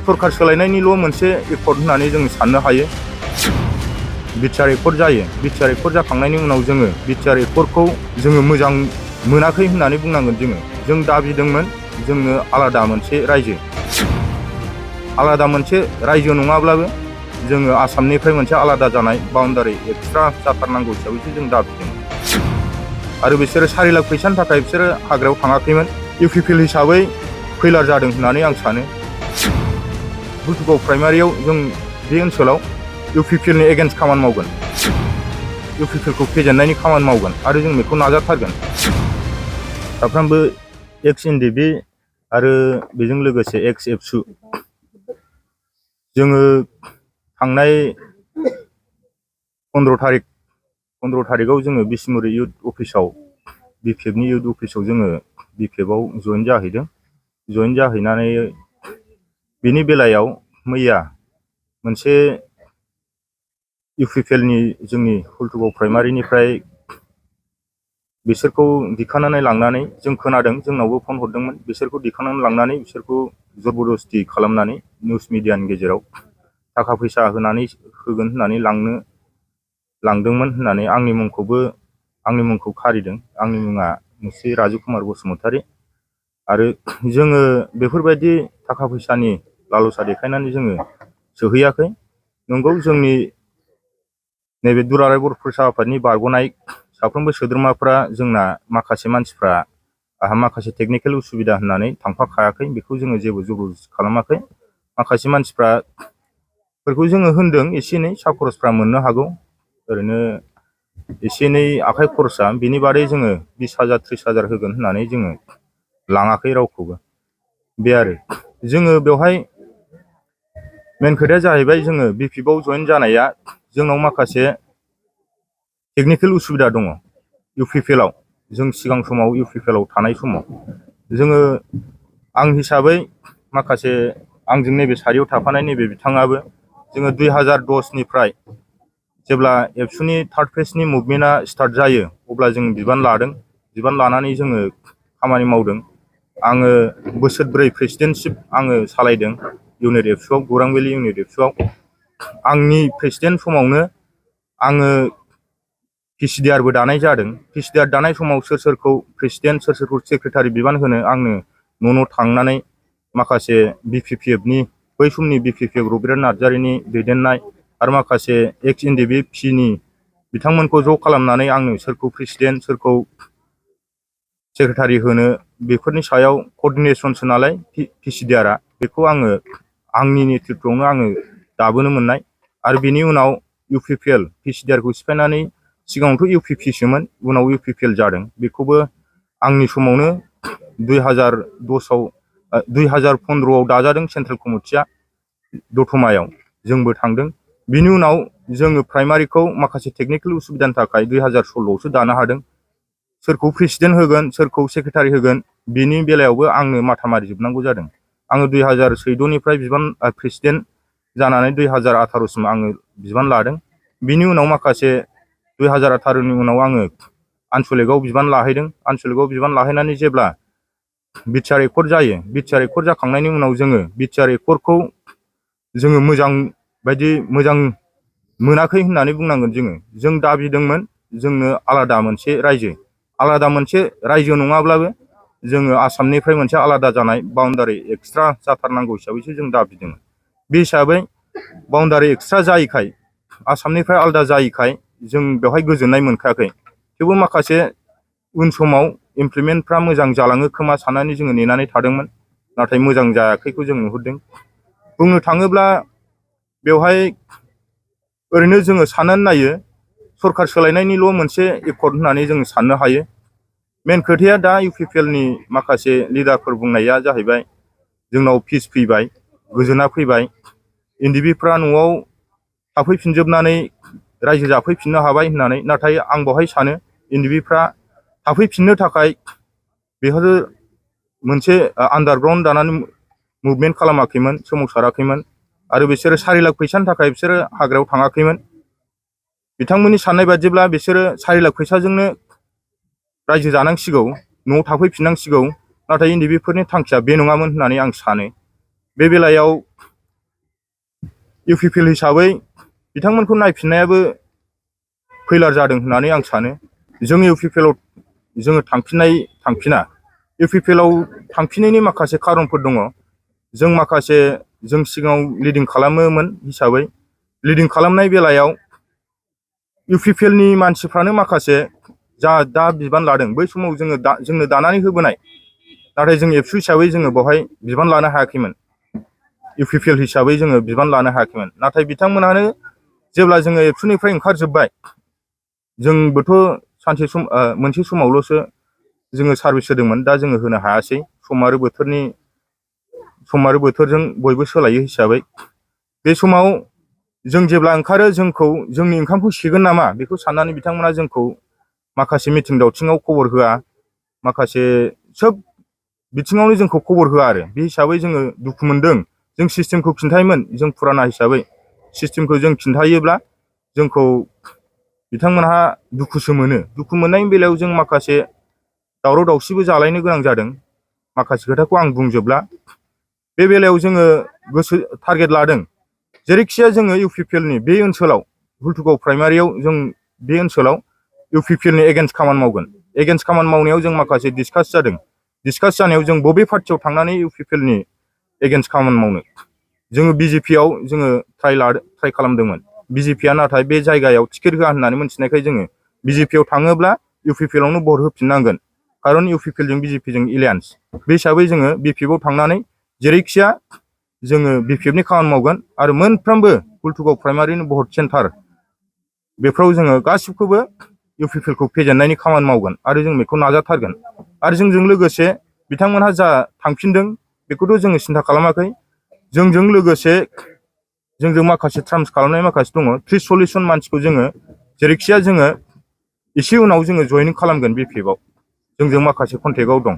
सरकार सोलायनायनिल' मोनसे एकर्ड होननानै जों साननो हायो। बिटिआर एकर्ड जायो। बिटिआर एकर्ड जाखांनायनि उनाव जोङो बिटिआर एकर्डखौ जोङो मोजां मोनाखै होननानै बुंनांगोन। जों दाबिदोंमोन जोंनो आलादा मोनसे रायजो, आलादा मोनसे रायजो नङाब्लाबो जोङो आसामनिफ्राय मोनसे आलादा जानाय बाउन्डारि एक्सट्रा जाथारनांगौ हिसाबैसो जों दाबिदोंमोन। आरो बिसोरो 4 लाख फैसानि थाखाय बिसोरो हाग्रायाव थाङाखैमोन। इउपिपिएल हिसाबै फैलार जादों होननानै आं सानो। हुल्टुगाव प्राइमारियाव जों बे ओनसोलाव इउपिपिएलनि एगेन्स्ट खामानि मावगोन, इउपिपिएलखौ फेजेननायनि खामानि मावगोन आरो जों बेखौ नाजाथारगोन। साफ्रोमबो एक्स एनडिएफबि आरो बेजों लोगोसे एक्स एबसु जोङो थांनाय 15 थारिखआव जोङो बिसमुरि इउथ अफिसाव बिपिएफनि इउथ अफिसाव जोङो बिपिएफआव जइन जाहैदों। जइन जाहैनानै बेनि बेलायाव मैया मोनसे इउपिपिएलनि जोंनि हुल्टुगाव प्राइमारिनिफ्राय बिसोरखौ दिखांनानै लांनानै जों खोनादों, जोंनावबो फन हरदोंमोन, बिसोरखौ दिखांनानै लांनानै बिसोरखौ जबरदस्ति खालामनानै निउस मिडियानि गेजेराव थाखा फैसा होनानै होगोन होननानै लांदोंमोन होननानै आंनि मुंखौ खारिदों। आंनि मुङा मुस्रि राजु कुमार बसुमतारी। आरो जोङो बेफोरबायदि थाखा फैसानि लालसा देखायनानै जोङो सोहैयाखै। नंगौ, जोंनि नैबे दुलाराय बर' फरायसा आफादनि बारग'नाय साफ्रोमबो सोद्रोमाफ्रा जोंना माखासे मानसिफ्रा आहा माखासे टेकनिकेल उसुबिदा होननानै थांफाखायाखै, बेखौ जोङो जेबो जबरदस्ति खालामाखै। माखासे मानसिफोरखौ जोङो होनदों एसे एनै सा खरसफ्रा मोननो हागौ, ओरैनो एसे एनै आखाइ खरसा, बिनि बादै जोङो 20,000 30,000 होगोन होननानै जोङो लाङाखै रावखौबो। बे आरो जोङो बेवहाय मेन खोथाया जाहैबाय जोङो बिपिएफआव जइन जानाया जोंनाव माखासे टेकनिकेल उसुबिदा दङ। इउपिपिएलआव जों सिगां समाव इउपिपिएलआव थानाय समाव जोङो आं हिसाबै माखासे आंजों नैबे सारियाव थाफानाय नैबे बिथाङाबो जोङो 2010निफ्राय जेब्ला एबसुनि 3rd फेजनि मुभमेन्टआ स्टार्ट जायो अब्ला जों बिबान लादों। बिबान लानानै जोङो खामानि मावदों। आङो बोसोरब्रै प्रेसिडेन्टशिप आङो सालायदों इउनिट एबसुआव, गौरां भेलि इउनिट एबसुआव। आंनि प्रेसिडेन्ट समावनो आङो पिसिडिआरबो दानाय जादों। पिसिडिआर दानाय समाव सोर सोरखौ प्रेसिडेन्ट, सोर सोरखौ सेक्रेटारि बिबान होनो आंनो न' थांनानै माखासे बिपिपिएफनि बै समनि बिपिपिएफ रबिराम नार्जारिनि दैदेननाय आरो माखासे एक्स एनडिएफबि पिनि बिथांमोनखौ ज' खालामनानै आंनो सोरखौ प्रेसिडेन्ट सोरखौ सेक्रेटारि होनो बेफोरनि सायाव कर्डिनेसनसो नालाय पिसिडिआरआ, बेखौ आङो आंनि नेतृत्वआवनो आङो दाबोनो मोननाय। आरो बेनि उनाव इउपिपिएल पिसिडिआरखौ सिफायनानै सिगाङावथ' इउपिपिसोमोन, उनाव इउपिपिएल जादों। बेखौबो आंनि समावनो 2015आव दाजादों सेन्ट्रेल कमिटिया दतमायाव, जोंबो थांदों। बिनि उनाव जोङो प्राइमारिखौ माखासे टेकनिकेल उसुबिदानि थाखाय 2016आवसो दानो हादों। सोरखौ प्रेसिडेन्ट होगोन सोरखौ सेक्रेटारि होगोन बिनि बेलायावबो आंनो माथा मारिजोबनांगौ जादों। आङो 2014निफ्राय प्रेसिडेन्ट जानानै 2018सिम आङो बिबान लादों। बिनि उनाव माखासे 2018नि उनाव आङो आनसलिकआव बिबान लाहैदों। आनसलिकआव बिबान लाहैनानै जेब्ला बिटिआर एकर्ड जायो, बिटिआर एकर्ड जाखांनायनि उनाव जोङो बिटिआर एकर्डखौ जोङो मोजां मोनाखै होननानै बुंनांगोन। जों दाबिदोंमोन जोंनो आलादा मोनसे रायजो, आलादा मोनसे रायजो नङाब्लाबो जोङो आसामनिफ्राय मोनसे आलादा जानाय बाउन्डारि एक्सट्रा जाथारनांगौ हिसाबैसो जों दाबिदोंमोन। बे हिसाबै बाउन्डारि एक्सट्रा जायैखाय, आसामनिफ्राय आलादा जायैखाय जों बेवहाय गोजोननाय मोनखायाखै। थेवबो माखासे उन समाव इमप्लिमेन्टफ्रा मोजां जालाङो खोमा साननानै जोङो नेनानै थादोंमोन, नाथाय मोजां जायाखैखौ जों नुहुरदों। बुंनो थाङोब्ला बेवहाय ओरैनो जोङो साननानै नायो सरकार सोलायनायनिल' मोनसे एकर्ड होननानै जों साननो हायो। मेन खोथाया दा इउपिपिएलनि माखासे लिडारफोर बुंनाया जाहैबाय जोंनाव पिस फैबाय, गोजोना फैबाय, एनडिएफबिफ्रा न'आव थाफैफिनजोबनानै रायजो जाफैफिननो हाबाय होननानै। नाथाय आं बेवहाय सानो एनडिएफबिफ्रा थाफैफिननो थाखाय बेफोरो मोनसे आन्डारग्राउन्ड दानानै मुभमेन्ट खालामाखैमोन, सोमावसाराखैमोन। आरो बिसोरो 4 लाख फैसानि थाखाय बिसोरो हाग्रायाव थाङाखैमोन। बिथांमोननि साननाय बादिब्ला बिसोरो 4 लाख फैसाजोंनो रायजो जानांसिगौ, न'आव थाफैफिननांसिगौ। नाथाय एनडिएफबिफोरनि थांखिया बे नङामोन होननानै आं सानो। बे बेलायाव UPPL हिसाबै बिथांमोनखौ नायफिननायाबो फैलार जादों होननानै आं सानो। जों UPPL आव जोङो थांफिना। UPPL आव थांफिननायनि माखासे खारनफोर दङ। जों माखासे जों सिगाङाव लिडिं खालामोमोन हिसाबै लिडिं खालामनाय बेलायाव UPPL नि मानसिफ्रानो माखासे जा दा बिबान लादों बै समाव जोंनो दानानै होबोनाय, नाथाय जों एबसु हिसाबै जोङो बेवहाय बिबान लानो हायाखैमोन। UPPL हिसाबै जोङो बिबान लानो हायाखैमोन। नाथाय बिथांमोनानो जेब्ला जोङो एबसुनिफ्राय ओंखारजोब्बाय, जोंबोथ' मोनसे समावल'सो जोङो सार्भिस होदोंमोन। दा जोङो होनो हायासै। सम आरो बोथोरजों बयबो सोलायो हिसाबै बे समाव जों जेब्ला ओंखारो जोंनि ओंखामखौ सेगोन नामा बेखौ साननानै बिथांमोना जोंखौ माखासे मिथिं दावथिङाव खबर होआ, माखासे सोब बिथिङावनो जोंखौ खबर होआ आरो। बे हिसाबै जोङो दुखु मोनदों। जों सिस्टेमखौ खिन्थायोमोन, जों फुराना हिसाबै सिस्टेमखौ जों खिन्थायोब्ला जोंखौ बिथांमोनहा दुखुसो मोनो। दुखु मोननायनि बेलायाव जों माखासे दावराव दावसिबो जालायनो गोनां जादों। माखासे खोथाखौ आं बुंजोबला। बे बेलायाव जोङो टारगेट लादों, जेरैखिजाया जोङो UPPL नि बे ओनसोलाव हुल्तुगाव प्राइमारियाव जों बे ओनसोलाव UPPL नि एगेन्स्ट खामानि मावगोन। एगेन्स्ट खामानि मावनायाव जों माखासे डिसकास जादों। डिसकास जानायाव जों बबे पार्टियाव थांनानै UPPL नि एगेन्स्ट खामानि मावनो जोङो BJP आव जोङो ट्राइ खालामदोंमोन। BJP आ नाथाय बे जायगायाव टिकेट होआ होननानै मोनथिनायखाय जोङो BJP आव थाङोब्ला UPPL आवनो भट होफिननांगोन, खारन UPPL जों BJP जों एलायन्स। बे हिसाबै जोङो BPF आव थांनानै जेरैखिया जोङो BPF नि खामानि मावगोन आरो मोनफ्रोमबो हुल्तुगाव प्राइमारिनि भट सेन्टार बेफ्राव जोङो गासिबखौबो UPPL खौ फेजेननायनि खामानि मावगोन आरो जों बेखौ नाजाथारगोन। आरो जोंजों लोगोसे बिथांमोनहा जा थांफिनदों बेखौथ' जोङो सिन्था खालामाखै। जोंजों लोगोसे जोंजों माखासे टार्म्स खालामनाय माखासे दङ। 30-40 जन मानसिखौ जोङो जेरैखिया जोङो एसे उनाव जोङो जयनिं खालामगोन BPF आव। जोंजों माखासे कन्टेक्टआव दं।